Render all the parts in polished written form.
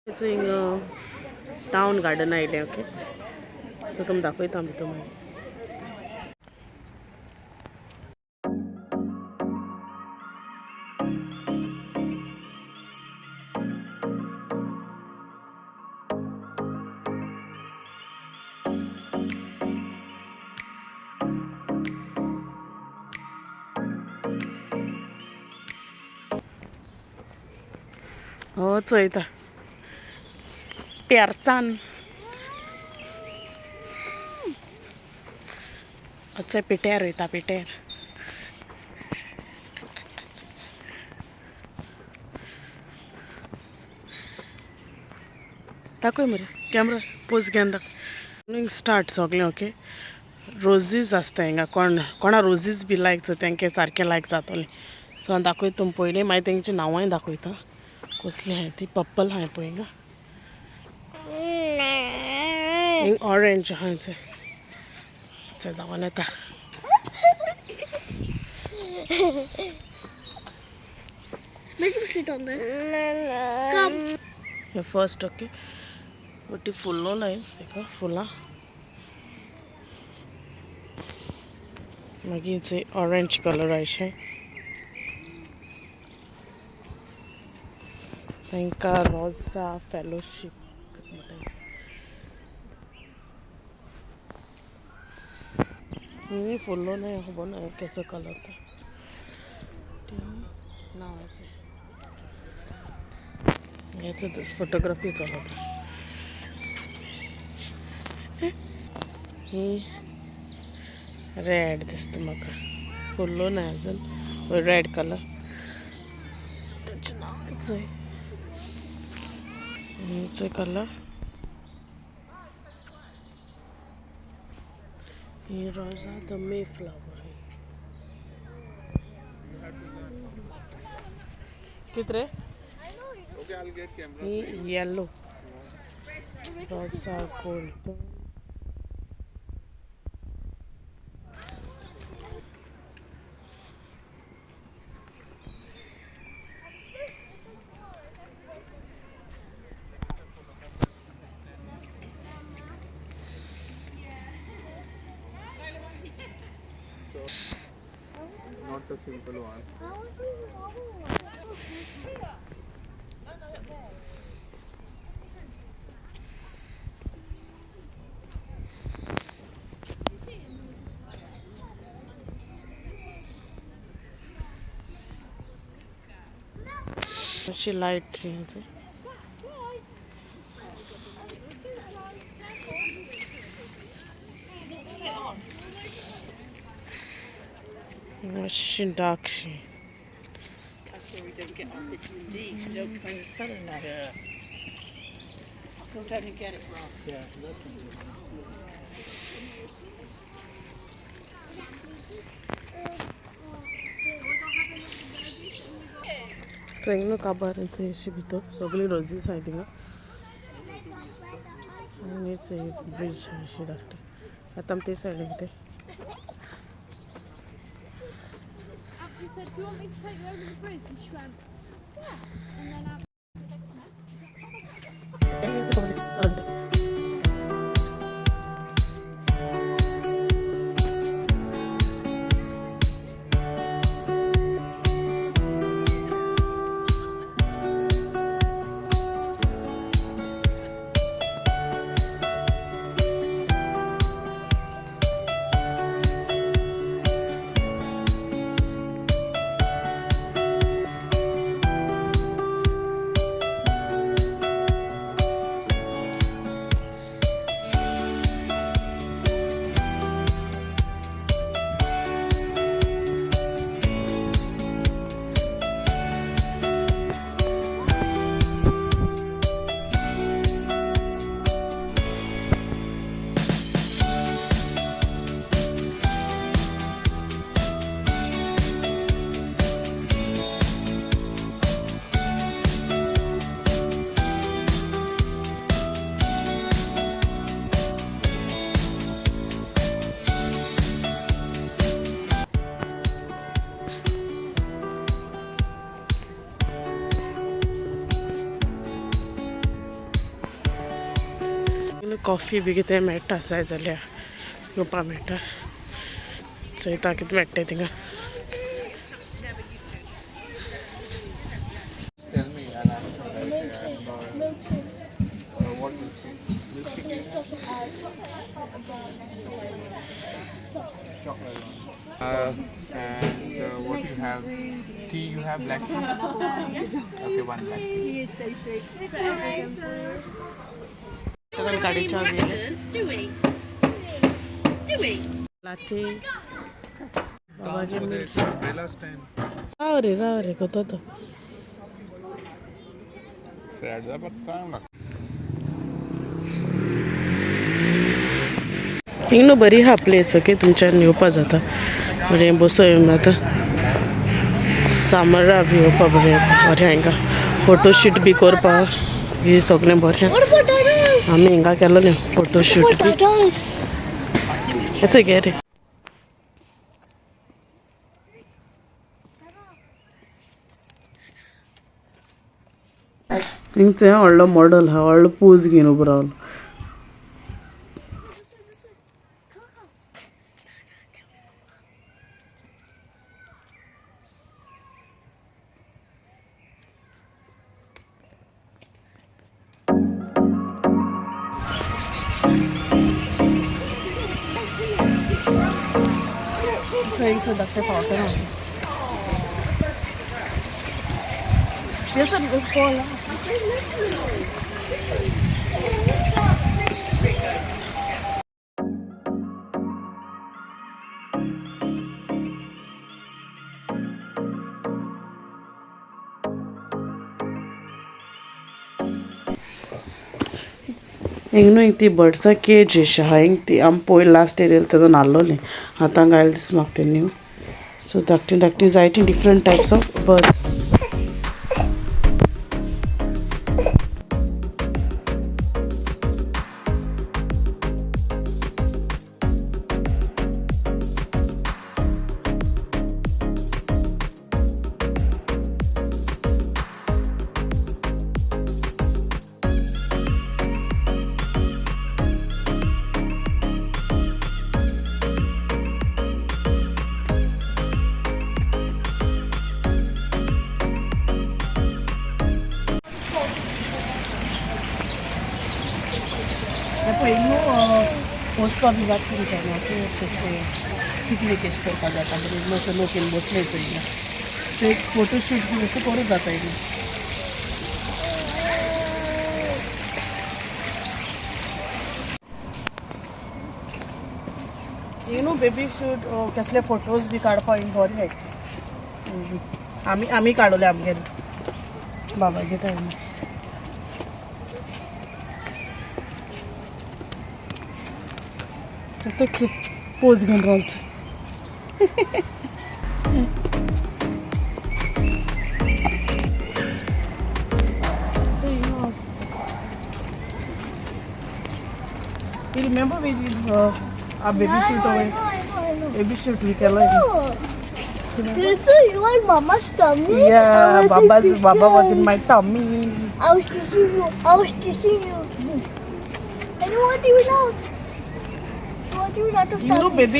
हिंग town garden आयलें. Okay, so तुमकां दाखयता भितर मागीर. हो चोयता पेरसान अच्छा पिट्यार वयता पिट्यार. दाखय मरे कॅमरा पोज घेवन दाखय. स्टार्ट सगळें. ओके, रोजीज आसता हिंगा. कोण कोणा रोजीज बी लायक, सो तेंके सारकें लायक जातलें. सो हांव दाखयता तुमकां पयलीं, मागीर तेंची नांवांय दाखयता कसली आहाय ती. पर्पल आहाय पळय हिंगा, हिंग ऑरेंज आहाय. चल धांवन येता. Make him sit on there. Come. हे फर्स्ट. ओके, वटी फुल्लो लायन तेका फुलां. मागीर ऑरेंज कलर आशें तांकां रोजा फेलोशीप म्हणटा. ही फुल्लो न्हय, खबर ना कसो कलर तो. नांवाचें हेचो फोटोग्राफी चलता. ही रेड दिसता म्हाका, फुल्लो न्हय अजून, रेड कलर. तेचें नांव चोय, कलर. ही रोजा the May flower. कितरे? Okay, I'll get camera. ही येलो रोजा gold. So, not a simple one. मातशी लायट शी. मातशी डार्क शी. That's where we don't get our vitamin D 'cause we don't kind of sun enough. Yeah. I'll go down and get it, Rob. Yeah, that's train काबार अशी भितर सगळी roses आहाय थिंगा आनी ब्रिज आहा अशी धाकटी. आतां आमी ते सायडीन ते. He said, "Do you want me to take you over the bridge?" And she went, "Yeah." And then I coffee बी कितें मेळटा जाय जाल्यार घेवपा मेळटा. चोयता कितें मेळटा थिंगा. Tell me, I'll ask her right. I don't know. What milkshake? Milkshake you have? Chocolate one. And what you have? Tea you have black tea? Okay, one black tea. गाडीच्या Do we? Do we? Latte बाबागे Oh, there's umbrella stand. राव रे राव रे कोतो तो. Sad but चांगला. हिंग न्हू बरी आहा place. Okay तुमच्यान येवपा जाता बरें बसो येवन आतां सामरा बी येवपा बरें बरें हिंगा फोटोशूट बी करपा ही सगळें बरें. What about Dadas? आमी हिंगा केलोलें photoshoot What B. about Dadas? हेच गे रे. हिंगचे व्हडलो मॉडल आहा व्हडलो पोज घेवन उबो रावलो. हिंगसर धाकटें फावटन आहा. Yes, sir, fall. हिंग न्हू हिंग ती बर्ड्सां केज अशी आहा. हिंग ती आमी पयर लास्ट इयर येयले तेन्ना नाल्लोली आतां घायल दीस म्हाका तें न्यू. सो धाकटी धाकटी जायतीं डिफरंट टायप्स ऑफ बर्ड्स. पळय न्हू वचपा बी जाता तुमच्यान पिकनीक एश करपाक जाता बरें मातसो लोक येवन बसले चोय एक फोटोशूट बी अशें करूं जाता हिंगा. हिंग न्हू बेबी शूट कसले फोटोज बी काडपाक हिंग बरें. आमी आमी काडले आमगेले बाबागे टायमार. तोच पोज घेवन रावचो. So you remember we did our baby shoot I over know, I know, I know. Baby shoot we केलं. Oh. So you want Mama's tummy? I Yeah, was in Baba's Baba was in pictures. my tummy. I was kissing you. I was kissing you. And you want even out. You want even out of You know, tummy. baby.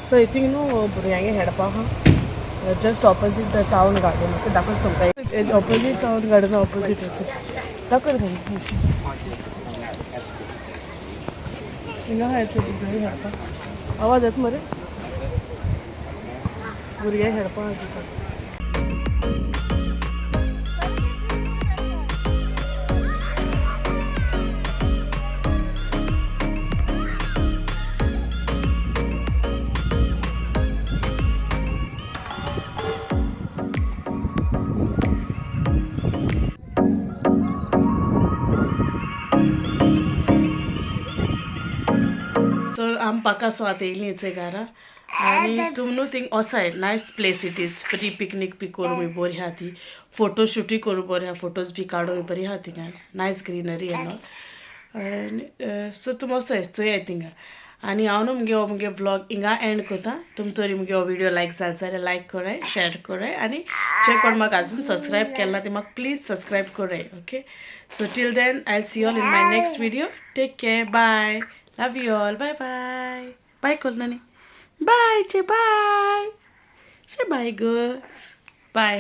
So I think न्हू भुरग्यांक हेडपा आहा just opposite the town garden. Okay दाखयता तुमकां opposite town garden opposite दाखय तुमकां हिंगा आहा भुरग्यांक खेळपा. आवाज येता मरे भुरग्यांक खेळपा आहा तिका. सो आम पाकासो आतां येयलीं चोय घरा आनी तुम न्हू थिंग ओसाय nice place it is free picnic बी करूं बरी आहा ती फोटोशूटूय करूं बरें आहा फोटोज बी काडूं बरी आहा थिंगा नायस ग्रिनरी एंड ऑल. आनी सो तुम वोसोय चोयाय थिंगा. आनी हांव न्हू मुगे हो मुगे व्लॉग हिंगा एंड करता. तुम तरी मुगे हो व्हिडिओ लायक जाल जाल्यार लायक कराय, शेअर कराय आनी जे कोण म्हाका अजून सबस्क्रायब केला ते म्हाका प्लीज सबस्क्रायब कराय. Okay, so till then I see all in my next video. Take care, bye, love you all, bye bye bye कोल नानी, बाय चे बाय चे बाय गो बाय.